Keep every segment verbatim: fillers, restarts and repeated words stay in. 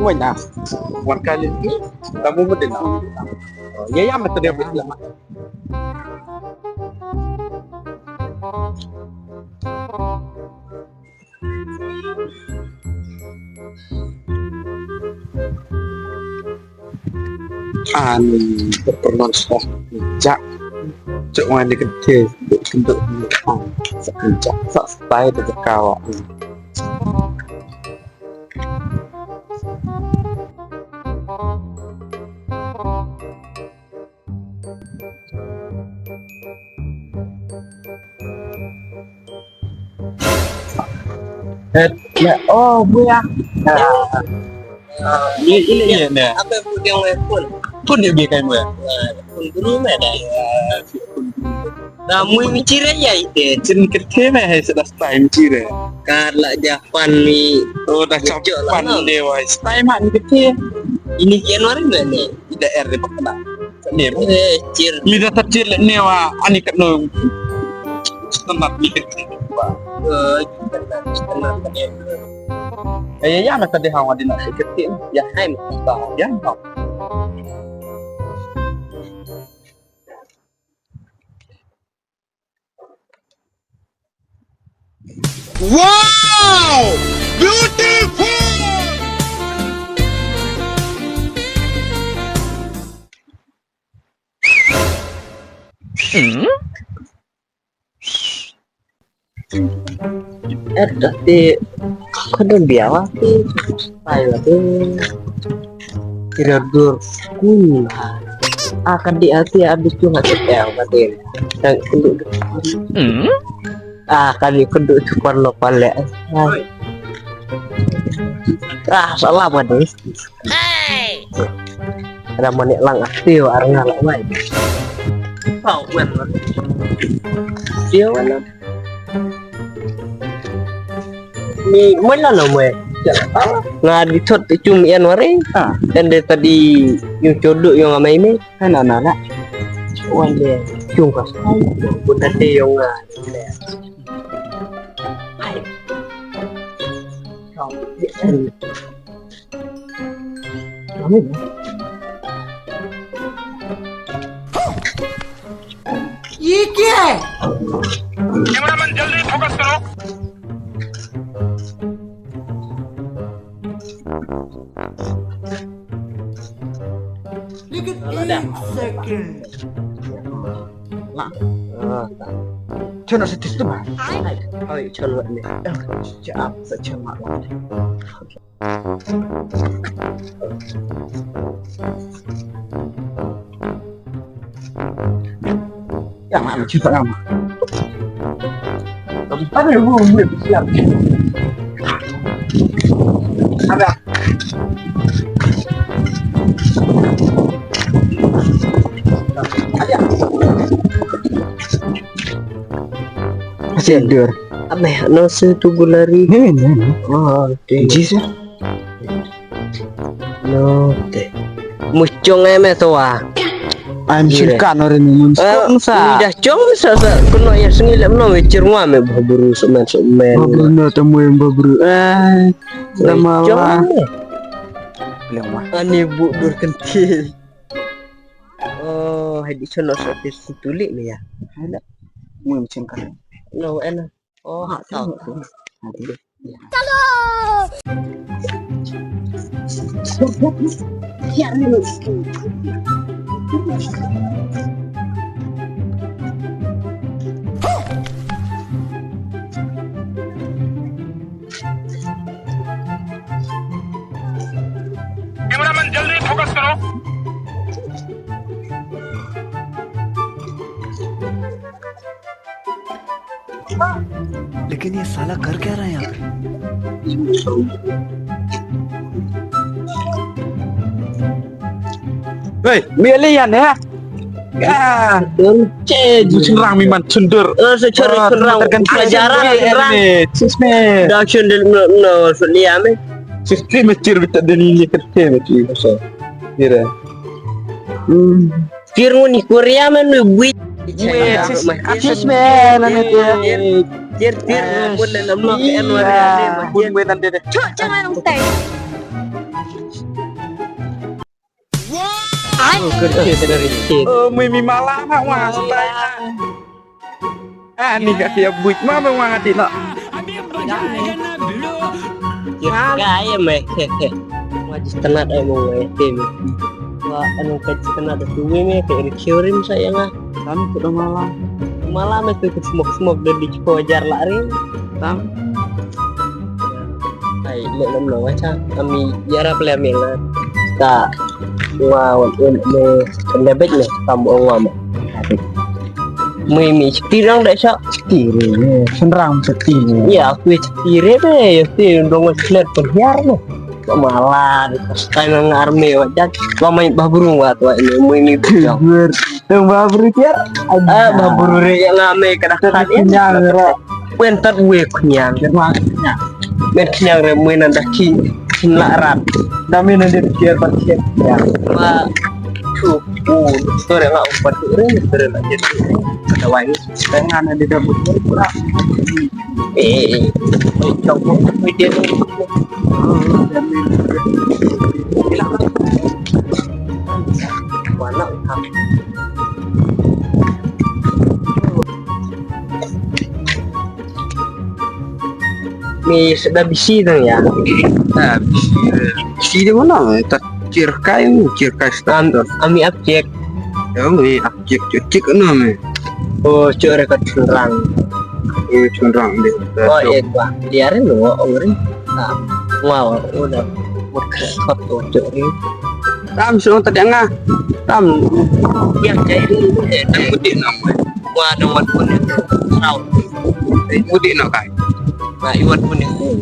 Wan na. Wan kali ni. Tamu mesti na. Ya ya mesti dia. Ani pernon sah. Jak. Cuk wan di kete. Kenduk ni. Sa jak. Sa stai de kawa. Eh, ya, oh, bu ya. Ah, ah, ini, ini, ini, ini. Apa yang dia main pun? Pun dia bikin, bu ya. Pun guru meh dah. Dah mui micire ya ite. Chin kete meh hai sedas time cire. Kar la ja pan mi. Oh, dah cap pan de wai. Time han kete. Ini Januari meh ni. Ida er de bakna. Lir. Eh, cir. Mi da ta cir le ne wa ani kat no. Standard ni kat. Eh, standard, standard. Eh, ya, ya, na ta de hawa di na kat. Ya, hai, ba, ya, ba. Wow! Beautiful! Eh, tapi kadang biawa ti pai la tu. Kira dur kun ha. Ah, kan di ati abis tu ngat tel batin. Kan kundu. Ah, kan di kundu tu parlo pale. Ah, salah batin. Hey! Ada manik lang atiu arnga lak wai. Pau wen. Atiu wen. Ni mana lo mwe? Nga di thot ti chum ian wari. Ha. Ende tadi yung chodu yung amai me. Hana na la. Wan de chung ka. Buta te yung nga. Hai. ये क्या है? कैमरामैन, जल्दी फोकस करो। लेकिन एक सेकंड। Chon sa tis tu ma. Ai, chon wat ni. Chap sa chon ma. Ya, ma, ma, cuba nama. Ada yang mau, mau siap. Ada. Ada. Masih ada. Apa ya? No se tu gulari. Ni, ni, ni. Oh, okay. Jis ya? No te. Muchong em to wa. Ai, muchong kan ore ni muchong sa. Dah chong sa sa kuno ya sengilem no me chirwa me baburu semen semen. Baburu no temu yang baburu. Ai, sama wa. Ani bu dur kenti. Oh, hai di chono sa tis tulik me ya. Hai la. Mu muchong kan. No ena. Oh, ha, tahu. Hadi. Chalo! कैमरामैन, जल्दी फोकस करो। लेकिन ये साला कर क्या रहा है यहाँ पे? Hei, mi le yan ya. Ya, che ju chunrang mi man chundur. Eh, se chunrang, chunrang. Kan chunrang, chunrang. Chisme. Da chundur no, no, so liam eh. Chisme chir bita deni ni kete bita. Mira. Hmm. Kir nguni Korea man me bui. Bui, sis, sis, man, ane te. Kir, kir, pun le nam nok en wari ane. Pun bui nan de de. Chok, chok, man, tai. Wow! Kyrkieh dari kyrkieh. Oh, mui mi malam ha wa stai. Ah, ni ka tia buit ma ba wa ngati no. Kyrkieh me. Wa jisnat ai mo me te me. Wa anu ka jisnat tu me me ke ri kyorim sa ya nga. Tam tu da malam. Malam itu ke smok-smok dari ko jar la ri. Tam. Ai, lok lom lo wacha. Ami yarap le ami la. Ta. Wa wan un me lebet me tam ong wa ma. Mui mi stirang da sha. Stirang. Senrang stirang. Ya, aku stirang be. Ya stirang dong slet perhiar me. Malan. Kai nang arme wacha. Wa mai babrung wa tu ini mui mi bujang. Tang ba bru tiar. Ah, ba bru re yang ame ka dak kat ya. Kenyang re. Wen tat we kenyang. Kenyang. Men kenyang re men anda ki kin la rat. Da men anda tiar pat tiar. Ya. Ma tu bu tu re nga umpat tu re tu re la tiar. Kada wai. Tengah anda dah buat. Eh, eh, eh. Jauh pun dia tu. Mana utang? Ni sudah bisi tu ya. Ah, bisi. Bisi di mana? Tak cirkai, cirkai Am, standar. Ami abjek. Ya, mi abjek, cek, cek, no, mi. Oh, cek rekat chunrang. Eh, chunrang dia. Oh, eh, bah. Dia rin, oh, oh, rin. Ah, wow, udah. Mut kresot, oh, cek, rin. Tam, sudah tadi ngah. Tam. Yang jadi, eh, tam putih nama. Wah, ada wan pun itu. Saw. Eh, putih nak kai. Wah, iwan pun itu.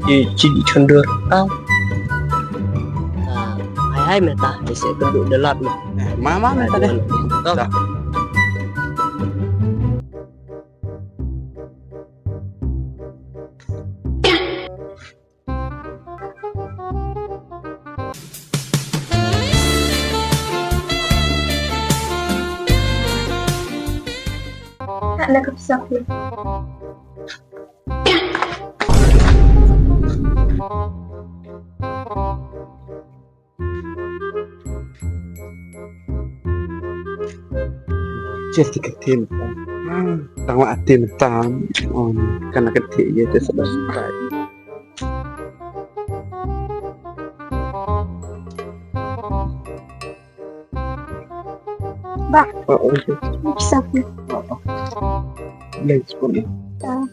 Di, di, di chundur. Tam. Ah, hai, hai, meta. Isi keduk delat, mah. Eh, mama minta deh. Dah. Tak nak kepisah pun. Chef ti ka tin. Tang wa tin tam. On kana ka ti ye te sa ba. Bah. Oh, oh, okay. Bisa pun. Oh, oh. Let's go. Ah.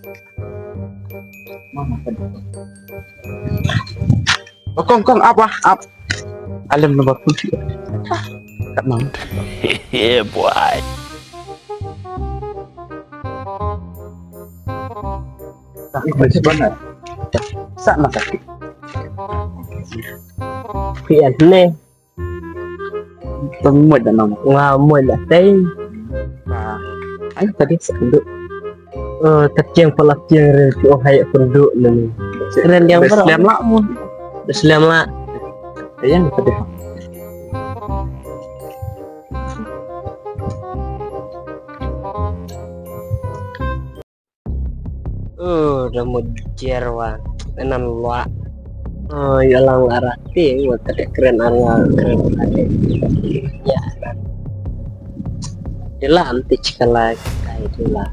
Mama ka. Oh, kong, kong, ap, ah, ap. Alam na ba pun. Kat mana? Yeah, boy. Tak, ini sebenarnya. Sa na kaki. Pian ne. Tang mo da nam. Nga mo da tei. Ba. Ai, tadi sa du. Eh, ta kiang pala kiang re, ki ong hai pun du ne. Ren yang berapa? Slem lah mo. Slem lah. Yang tadi. Oh, da mut jer wa. Enan lwa. Oh, ya lang arah ti, wa ka de kren ar nga kren ka de. Ya. Dila am ti chikala kai dila.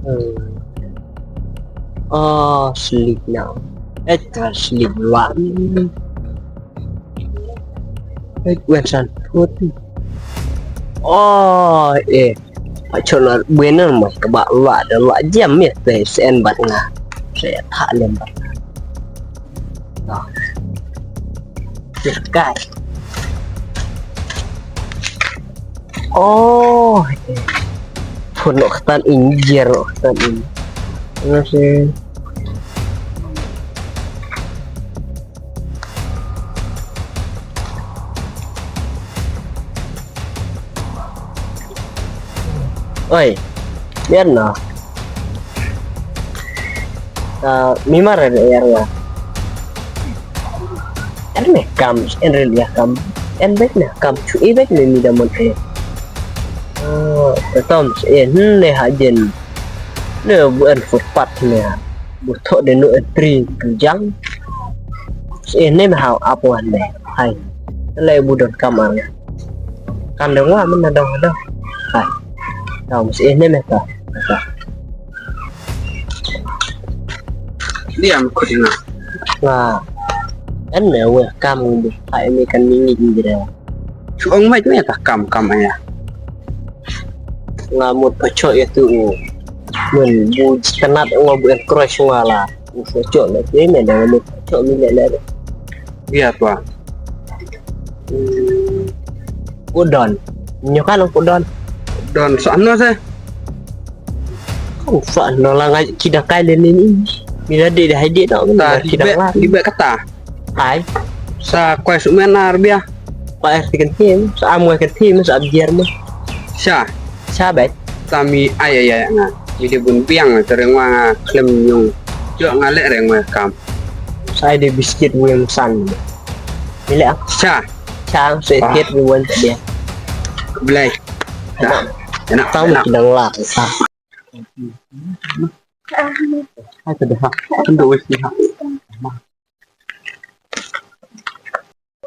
Hmm. Oh, sleep now. Eh, ta sleep lwa. Eh, wen san put. Oh, eh. Pachon ar buen ar mo ka ba la da la jam ya te sen bat nga. Se tha lem bat. Nah. Kai. Oh. Phun nok tan in jer nok tan in. Nga se. Oi, biar na. Ah, mi mar er ya. Er me kam, en rel ya kam. En bek na kam, chu e bek me mi da mon e. Ah, ta tom, eh, hmm, ne ha jen. Ne bu en footpath ne ha. Bu tho de no entry tu jang. Eh, ne me hau ap wan de. Hai. Lei bu don kam ar. Kan dong wa men na dong dong. Hai. Tau mus eh ne me ta. Ta. Diam ko dina. Nga. En me we kam ngi. Hai me kan ngi ngi de. Chu ong mai me ta kam kam aya. Nga mut pachok ya tu. Mun bu kanat nga bu en crush nga la. Mut pachok le tu me da mut pachok mi le le. Bia pa. Hmm. Ko don. Nyokan ko don. Don sa no se. Ko sa no la ngai kida kai le ni ni. Mi la de de hai de no. Ta di be di be kata. Hai. Sa kwai su men ar bia. Pa er ti kan tim, sa am ngai kan tim, sa am jer ma. Sa. Sa bai. Tami ai ai ai nga. Mi de bun biang te reng wa klem nyung. Jo nga le reng wa kam. Sa ai de biscuit wen san. Mi le ah. Sa. Sa se kit wen dia. Blai. Dah. Enak. Tau enak. Dang la. Sa. Hai te dah. Kan do wis ni ha.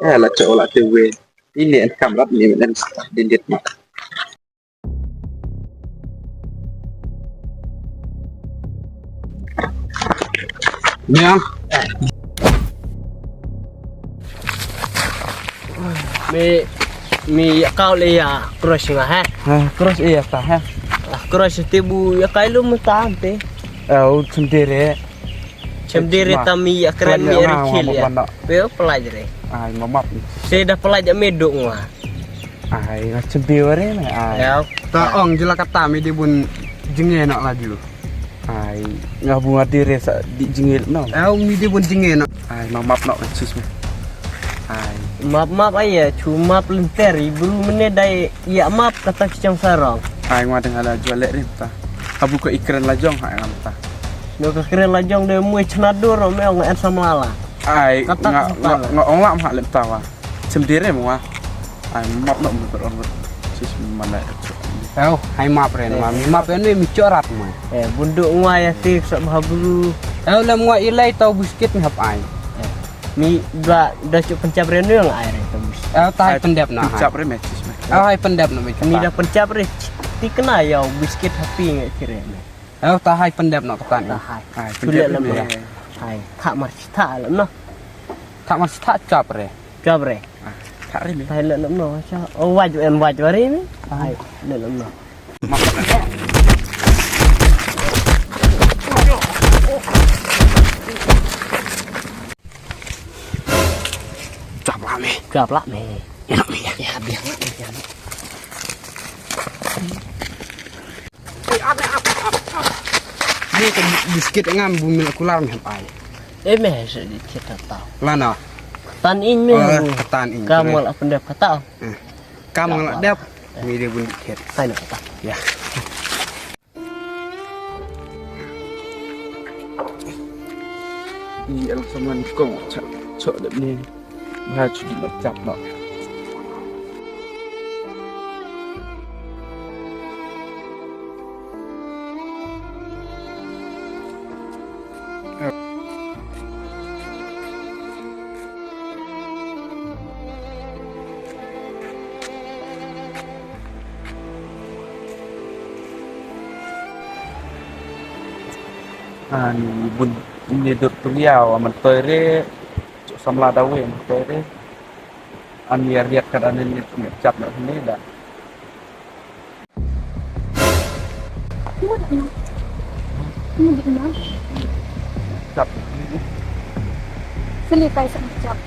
Eh, la cho la te we. Ini en kam rat ni en din dit ma. Niang. Mi mi ya kau le ya cross nga ha. Ha, cross iya ta ha. Ah, cross te bu ya kai lu mutan te. Eh, u sendiri. Chem diri tami ya kren mi eri khil ya. Peo pelaj re. Ai mamap. Saya dah pelaj ya meduk ngwa. Ai ngachem diri ne ai. Ya. Ta ong jela kata mi di bun jenge nak laju. Ai ngah bunga diri sa di jenge no. Ya mi di bun jenge nak. Ai mamap nak khusus me. Ai. Map map ai ya, chu map lenter ibru mene dai ya map kata kicang sarong. Ai ngwa deng ala jual lek rim ta. Abu ko ikren lajong ha ngam ta. No ka kren lajong de mui chna dur me ong en samlala. Ai kata nga nga ong lam ha lem tawa. Sem dire mo wa. Ai map no mo ong. Sis mana. Tau hai map ren ma mi map en mi chorat mo. Eh bunduk ngwa ya tik sa bhabru. Tau lem ngwa ilai tau biscuit mi hap ai. Mi da da chuk pencap ren nung ai ren tau biscuit. Tau tai pendep na. Pencap ren me sis me. Tau hai pendep na me. Mi da pencap ren. Tikna ya biscuit happy ngai kire. Tau ta hai pendep na katan. Ta hai. Hai pendep lem. Hai. Thak mar thak lem no. Thak mar thak chap re. Chap re. Thak re me. Thak lem no. Cha. Oh waj em waj wari me. Hai. Lem no. Chap lah me. Chap lah me. Ya me. Ya biar lah me. Ni kan biskit ngam bumi kular me pai. Eh me se di kita tahu. Lana. Tan in me. Tan in. Kamu lah pendek kata. Kam ngalak dep. Ni dia bun dikit. Hai nak apa? Ya. Ni el saman kong chak chak dep ni. Ba chu di nak chap nak. Ani bun ni dok tu ya wa man toy re. Samla da we man toy re. Ani ya riat kat ani ni chat na ni da. Cap. Sini kai sama cap.